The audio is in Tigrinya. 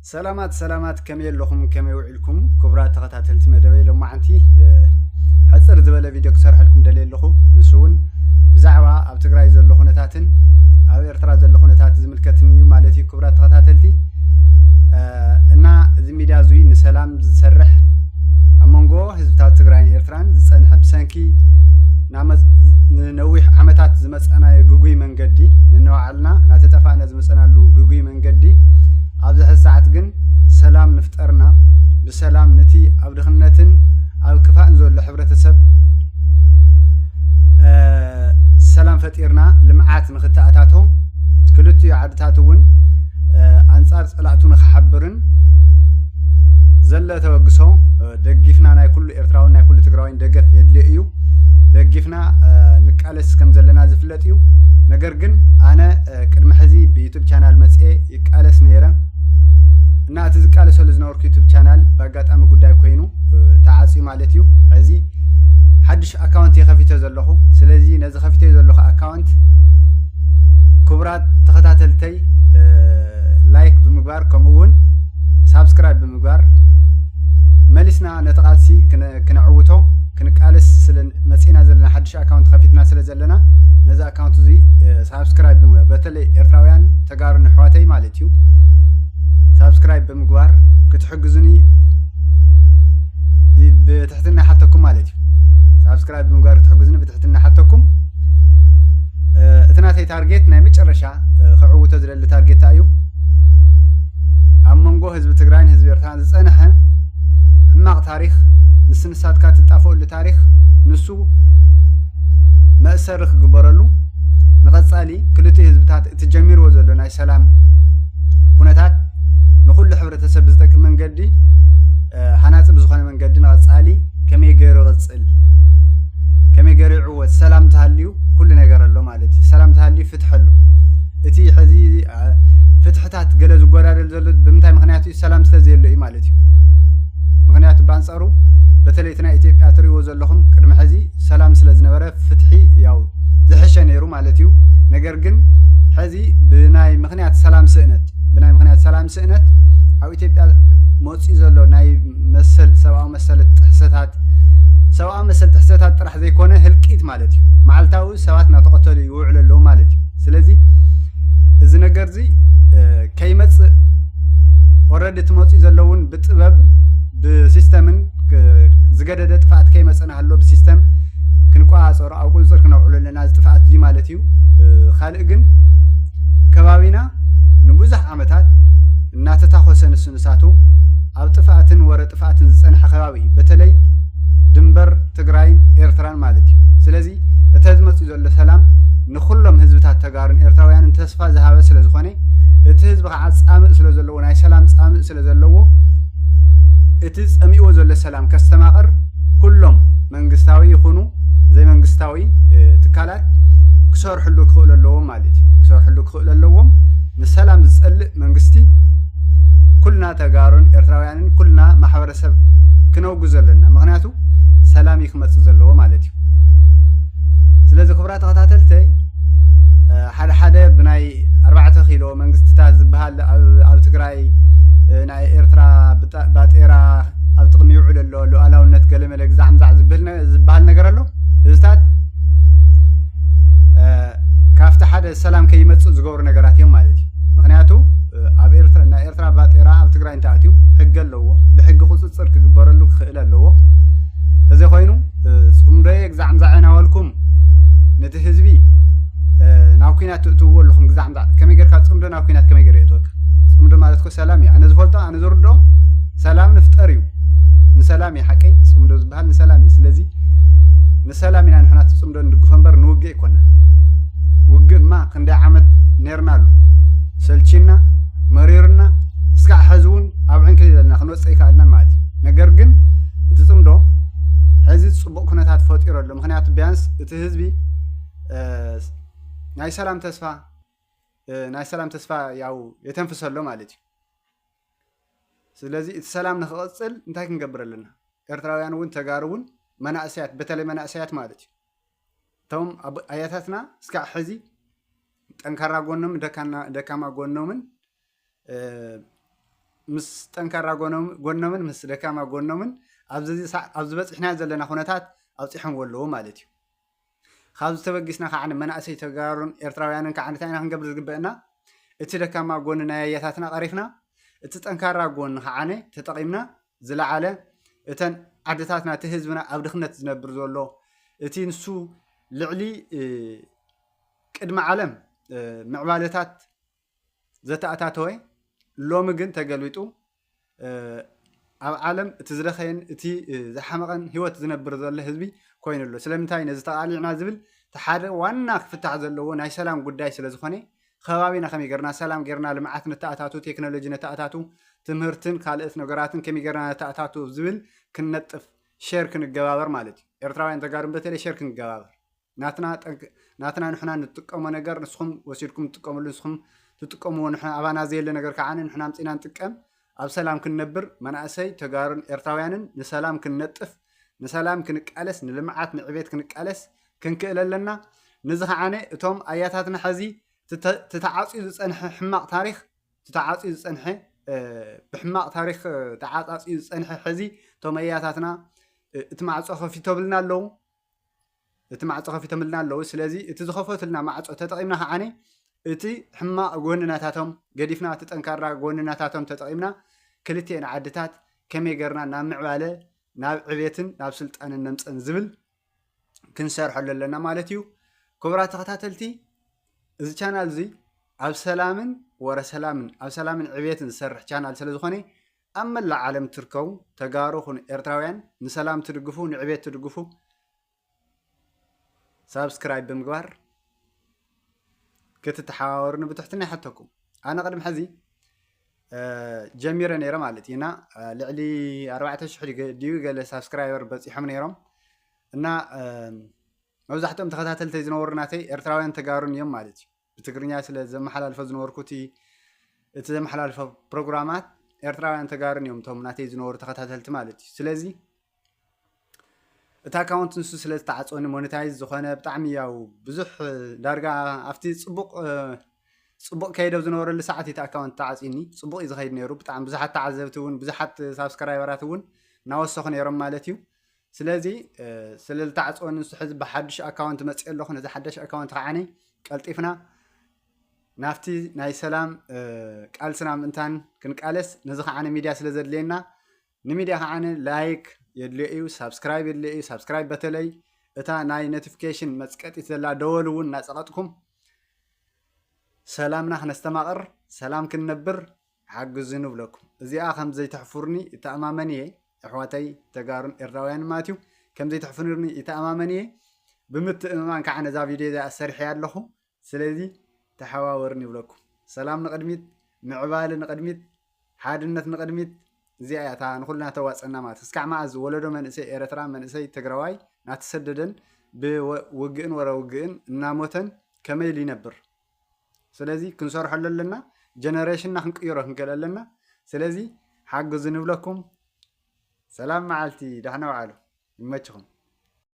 ሰላማት ሰላማት፣ ከመይ ኣለኹም? ከመይ ውዒልኩም? ክቡራት ተኸታተልቲ መደበይ፣ ሎማዓንቲ ሕፅር ዝበለ ቪድዮ ክሰርሐልኩም ደልየ ኣለኹ። ንሱ እውን ብዛዕባ ኣብ ትግራይ ዘሎ ኩነታትን ኣብ ኤርትራ ዘሎ ኩነታት ዝምልከትን እዩ ማለት እዩ። ክቡራት ተኸታተልቲ፣ እና እዚ ሚድያ እዙይ ንሰላም ዝሰርሕ፣ ኣብ መንጎ ህዝብታት ትግራይን ኤርትራን ዝፀንሐ፣ ብሰንኪ ንነዊሕ ዓመታት ዝመፀናዮ ግጉይ መንገዲ፣ ንነባዕልና እናተጠፋእና ዝመፀናሉ ግጉይ መንገዲ፣ ኣብዚ ሕዚ ሰዓት ግን ሰላም ንፍጠርና፣ ብሰላም ነቲ ኣብ ድኽነትን ኣብ ክፋእን ዘሎ ሕብረተሰብ ሰላም ፈጢርና ልምዓት ንክተኣታቶ፣ ክልቲኡ ዓድታት እውን ኣንፃር ፀላእቱ ንክሓብርን ዘለ ተበግሶ ደጊፍና፣ ናይ ኩሉ ኤርትራውን ናይ ኩሉ ትግራዋይን ደገፍ የድልዮ እዩ። ደጊፍና ንቃለስ ከም ዘለና ዝፍለጥ እዩ። ነገር ግን ኣነ ቅድሚ ሕዚ ብዩቱብ ቻናል መፅኤ ይቃለስ ነይረ እና እቲ ዝቃለሰሉ ዝነበርኩ ዩቱብ ቻናል ብኣጋጣሚ ጉዳይ ኮይኑ ተዓፅዩ ማለት እዩ። ሕዚ ሓድሽ ኣካውንት የኸፊተ ዘለኹ። ስለዚ ነዚ ከፊተ ዘለኹ ኣካውንት ክቡራት ተኸታተልተይ ላይክ ብምግባር ከምኡ እውን ሳብስክራይብ ብምግባር መሊስና ነቲ ቃልሲ ክነዕውቶ ክንቃለስ ስለ መፂና ዘለና ሓድሽ ኣካውንት ከፊትና ስለ ዘለና ነዚ ኣካውንት እዚ ሳብስክራይብ ብምግባር በተለይ ኤርትራውያን ተጋሩ ንሕዋተይ ማለት እዩ ሳብስክራይብ ብምግባር ክትሕግዙኒ ብትሕትና ሓተኩም ማለት እዩ። ሳብስክራይብ ብምግባር ክትሕግዙኒ ብትሕትና ሓተኩም። እቲ ናተይ ታርጌት ናይ መጨረሻ ክዕውቶ ዝደሊ ታርጌት እዩ። ኣብ መንጎ ህዝቢ ትግራይን ህዝቢ ኤርትራን ዝፀንሐ ሕማቕ ታሪኽ ንስንሳትካ ትጣፈሉ ታሪኽ ንሱ መእሰሪ ክግበረሉ ንቐፃሊ ክልቲኡ ህዝብታት እቲ ጀሚርዎ ዘሎ ናይ ሰላም ኩነታት ንኩሉ ሕብረተሰብ ብዝጠቅም መንገዲ ሃናፂ ብዝኾነ መንገዲ ንቐፃሊ ከመይ ገይሩ ይቕፅል፣ ከመይ ገይሩ ይዕወት፣ ሰላም ተሃልዩ ኩሉ ነገር ኣሎ ማለት እዩ። ሰላም ተሃልዩ ፍትሒ ኣሎ። እቲ ሕዚ ፍትሕታት ገለ ዝጎዳደል ዘሎ ብምንታይ ምክንያት እዩ? ሰላም ስለ ዘየሎ እዩ ማለት እዩ። ምክንያቱ ብኣንፃሩ በተለይ እቲ ናይ ኢትዮጵያ ትሪእዎ ዘለኹም ቅድሚ ሕዚ ሰላም ስለ ዝነበረ ፍትሒ ያው ዝሕሸ ነይሩ ማለት እዩ። ነገር ግን ሕዚ ብናይ ምክንያት ሰላም ስእነት ብናይ ምክንያት ሰላም ስእነት ኣብ ኢትዮጵያ መፂኡ ዘሎ ናይ መሰል ሰብኣዊ መሰል ጥሕሰታት ሰብኣዊ መሰል ጥሕሰታት ጥራሕ ዘይኮነ ህልቂት ማለት እዩ። መዓልታዊ ሰባት እናተቐተሉ ይውዕሉ ኣለዉ ማለት እዩ። ስለዚ እዚ ነገር እዚ ከይመፅእ ኦረዲ እቲ መፂኡ ዘለውን ብጥበብ ብሲስተምን ዝገደደ ጥፍኣት ከይመፀና ኣሎ ብሲስተም ክንቆፃፀሮ ኣብ ቁፅፅር ክነውዕሎ ኣለና እዚ ጥፍኣት እዚ ማለት እዩ። ካልእ ግን ከባቢና ንብዙሕ ዓመታት እናተታኮሰ ንሱ ንሳቱ ኣብ ጥፍኣትን ወረ ጥፍኣትን ዝፀንሐ ከባቢ እዩ። በተለይ ድንበር ትግራይን ኤርትራን ማለት እዩ። ስለዚ እቲ ዝመፅእ ዘሎ ሰላም ንኩሎም ህዝብታት ተጋሩን ኤርትራውያንን ተስፋ ዝሃበ ስለዝኾነ እቲ ህዝቢ ከዓ ፃምእ ስለዘለዎ ናይ ሰላም ፃምእ ስለዘለዎ እቲ ፀሚእዎ ዘሎ ሰላም ከስተማቕር ኩሎም መንግስታዊ ይኹኑ ዘይመንግስታዊ ትካላት ክሰርሕሉ ክኽእሉ ኣለዎም ማለት እዩ። ክሰርሕሉ ክኽእሉ ኣለዎም። ንሰላም ዝፀልእ መንግስቲ ኩልና ተጋሩን ኤርትራውያንን ኩልና ማሕበረሰብ ክነውግዞ ኣለና። ምክንያቱ ሰላም እዩ ክመፅእ ዘለዎ ማለት እዩ። ስለዚ ክቡራት ተኸታተልተይ ሓደ ሓደ ብናይ ኣርባዕተ ኪሎ መንግስትታት ዝበሃል ኣብ ትግራይ ናይ ኤርትራ ባጤራ ኣብ ጥቕሚ ይውዕል ኣሎ ሉዓላውነት ገለመለ ግዛዕምዛዕ ዝበሃል ነገር ኣሎ። እዚታት ካብቲ ሓደ ሰላም ከይመፅእ ዝገብሩ ነገራት እዮም ማለት እዩ። ምክንያቱ ኣብ ኤርትራ ናይ ኤርትራ ባጤራ ኣብ ትግራይ እንተኣትዩ ሕጊ ኣለዎ። ብሕጊ ቁፅፅር ክግበረሉ ክኽእል ኣለዎ። ተዘይኮይኑ ፅምዶየ ግዛዕምዛዕ እናበልኩም ነቲ ህዝቢ ናብ ኩናት ትእትውዎ ኣለኹም። ግዛዕምዛዕ ከመይ ጌርካ ፅምዶ ናብ ኩናት ከመይ ገይሩ የእትወካ? ፅምዶ ማለት እኮ ሰላም እዩ። ኣነ ዝፈልጦ ኣነ ዝርድኦ ሰላም ንፍጠር እዩ። ንሰላም እዩ ሓቀይ ፅምዶ ዝበሃል ንሰላም እዩ። ስለዚ ንሰላም ኢና ንሕና እቲ ፅምዶ ንድግፎ እምበር ንውግእ ኣይኮና። ውግእማ ክንደይ ዓመት ነርናሉ ሰልቺና መሪርና እስካዕ ሕዚ እውን ኣብ ዕንክሊል ኣለና ክንወፅእ ኣይከኣልናን ማለት እዩ። ነገር ግን እቲ ፅምዶ ሕዚ ፅቡቕ ኩነታት ፈጢሩ ኣሎ። ምክንያቱ ቢያንስ እቲ ህዝቢ ናይ ሰላም ተስፋ ናይ ሰላም ተስፋ ያው የተንፍሰሎ ማለት እዩ። ስለዚ እቲ ሰላም ንክቕፅል እንታይ ክንገብር ኣለና? ኤርትራውያን እውን ተጋሩ እውን መናእሰያት በተለይ መናእሰያት ማለት እዩ እቶም ኣያታትና እስካዕ ሕዚ ጠንካራ ጎኖም ደካማ ጎኖምን ምስ ጠንካራ ጎኖምን ምስ ደካማ ጎኖምን ኣብዚ ዝበፅሕና ዘለና ኩነታት ኣብፂሖምዎ ኣለዉ ማለት እዩ። ካብዚ ተበጊስና ከዓ መናእሰይ ተጋሩን ኤርትራውያንን ከዓ እንታይ ኢና ክንገብር ዝግበእና? እቲ ደካማ ጎኒ ናይ ኣያታትና ቀሪፍና፣ እቲ ጠንካራ ጎኒ ከዓ ተጠቒምና ዝለዓለ እተን ዓድታትና እቲ ህዝብና ኣብ ድኽነት ዝነብር ዘሎ እቲ ንሱ ልዕሊ ቅድሚ ዓለም ምዕባለታት ዘተኣታተወ ሎሚ ግን ተገልቢጡ ኣብ ዓለም እቲ ዝደኸየን እቲ ዝሓመቐን ህይወት ዝነብር ዘሎ ህዝቢ ኮይኑ ኣሎ። ስለምንታይ ነዚ ተቓሊዕና ዝብል እቲ ሓደ ዋና ክፍታሕ ዘለዎ ናይ ሰላም ጉዳይ ስለ ዝኾነ ከባቢና ከመይ ጌርና ሰላም ጌርና ልምዓት ነተኣታቱ፣ ቴክኖሎጂ ነተኣታቱ፣ ትምህርትን ካልእት ነገራትን ከመይ ጌርና ነተኣታቱ ዝብል ክንነጥፍ ሼር ክንገባበር ማለት እዩ። ኤርትራውያን ተጋሩን በተለይ ሼር ክንገባበር ናትና ጠንክ- ናትና ንሕና ንጥቀሞ ነገር ንስኹም ወሲድኩም ትጥቀምሉ ንስኹም ትጥቀምዎ ንሕና ኣባና ዘየለ ነገር ከዓ ንሕና ኣምፂና ንጥቀም ኣብ ሰላም ክንነብር መናእሰይ ተጋሩን ኤርትራውያንን ንሰላም ክንነጥፍ ንሰላም ክንቃለስ ንልምዓት ንዕቤት ክንቃለስ ክንክእል ኣለና። ንዚ ከዓነ እቶም ኣያታትና ሕዚ ትተ- ትተዓፅዩ ዝፀንሐ ሕማቕ ታሪክ ትተዓፅዩ ዝፀንሐ ብሕማቕ ታሪክ ተዓፃፅዩ ዝፀንሐ ሕዚ እቶም ኣያታትና እቲ ማዕፆ ከፊቶምልና ኣለዉ እቲ ማዕፆ ከፊቶምልና ኣለዉ። ስለዚ እቲ ዝኸፈቱልና ማዕፆ ተጠቒምና ከዓኒ እቲ ሕማቕ ጎኒ ናታቶም ገዲፍና እቲ ጠንካራ ጎኒ ናታቶም ተጠቒምና ክልቲኤን ዓድታት ከመይ ገርና ናብ ምዕባለ ናብ ዕቤትን ናብ ስልጣንን ነምፀን ዝብል ክንሰርሐሉ ኣለና ማለት እዩ። ክቡራት ተኸታተልቲ እዚ ቻናል እዚ ኣብ ሰላምን ወረ ሰላምን ኣብ ሰላምን ዕቤትን ዝሰርሕ ቻናል ስለ ዝኾነ ኣብ መላእ ዓለም ትርከቡ ተጋሩ ኹኑ ኤርትራውያን ንሰላም ትድግፉ ንዕቤት ትድግፉ ሳብስክራይብ ብምግባር ክትተሓባበሩኒ ብትሕትና ይሓተኩም። ኣነ ቅድሚ ሕዚ ጀሚረ ነይረ ማለት እዩ እና ልዕሊ ኣርባዕተ ሽሕ ድዩ ገለ ሳብስክራይበር በፂሖም ነይሮም እና መብዛሕትኦም ተኸታተልተይ ዝነበሩ ናተይ ኤርትራውያን ተጋሩን እዮም ማለት እዩ። ብትግርኛ ስለ ዘመሓላልፎ ዝነበርኩ እቲ ዘመሓላልፎ ፕሮግራማት ኤርትራውያን ተጋሩን እዮም እቶም ናተይ ዝነበሩ ተኸታተልቲ ማለት እዩ። ስለዚ እቲ ኣካውንት ንሱ ስለ ዝተዓፀወኒ ሞኔታይዝ ዝኾነ ብጣዕሚ ያው ብዙሕ ዳርጋ ኣብቲ ፅቡቕ ፅቡቕ ከይደ ዝነበረሉ ሰዓት እቲ ኣካውንት ተዓፂኒ ፅቡቕ እዩ ዝኸይድ ነይሩ። ብጣዕሚ ብዙሓት ተዓዘብቲ እውን ብዙሓት ሳብስክራይበራት እውን እናወሰኹ ነይሮም ማለት እዩ። ስለዚ ስለ ዝተዓፀወኒ ንሱ ሕዚ ብሓዱሽ ኣካውንት መፅእ ኣለኹ። ነዚ ሓደሽ ኣካውንት ከዓኒ ቀልጢፍና ናብቲ ናይ ሰላም ቃልስና ምእንታን ክንቃለስ ነዚ ከዓኒ ሚድያ ስለ ዘድልየና ንሚድያ ከዓኒ ላይክ የድልዮ እዩ፣ ሳብስክራይብ የድልዮ እዩ። ሳብስክራይብ በተለይ እታ ናይ ኖቲፊኬሽን መፅቀጢት ዘላ ደወል እውን እናፀቐጥኩም ሰላምና ክነስተማቕር ሰላም ክንነብር ሓግዙ ንብለኩም። እዚኣ ከም ዘይተሕፍሩኒ ይተኣማመን እየ ኣሕዋተይ ተጋሩን ኤርትራውያን ማለት እዩ። ከም ዘይተሕፍሩኒ ይተኣማመን እየ። ብምትእምማን ከዓ ነዛ ቪድዮ እዚኣ ሰሪሐያ ኣለኹ። ስለዚ ተሓባበሩኒ ይብለኩም። ሰላም ንቕድሚት፣ ምዕባለ ንቕድሚት፣ ሓድነት ንቕድሚት። እዚኣ እያ እታ ንኹልና ተዋፀና ማለት እስካዕ መዓዝ ወለዶ መንእሰይ ኤረትራ መንእሰይ ትግራዋይ ናተሰደደን ብውግእን ወረ ውግእን እናሞተን ከመይ ኢሉ ይነብር? ስለዚ ክንሰርሐሉ ኣለና። ጀነሬሽንና ክንቅይሮ ክንክእል ኣለና። ስለዚ ሓግዙ ንብለኩም። ሰላም መዓልቲ፣ ዳሕና ውዓሉ። ይመችኹም።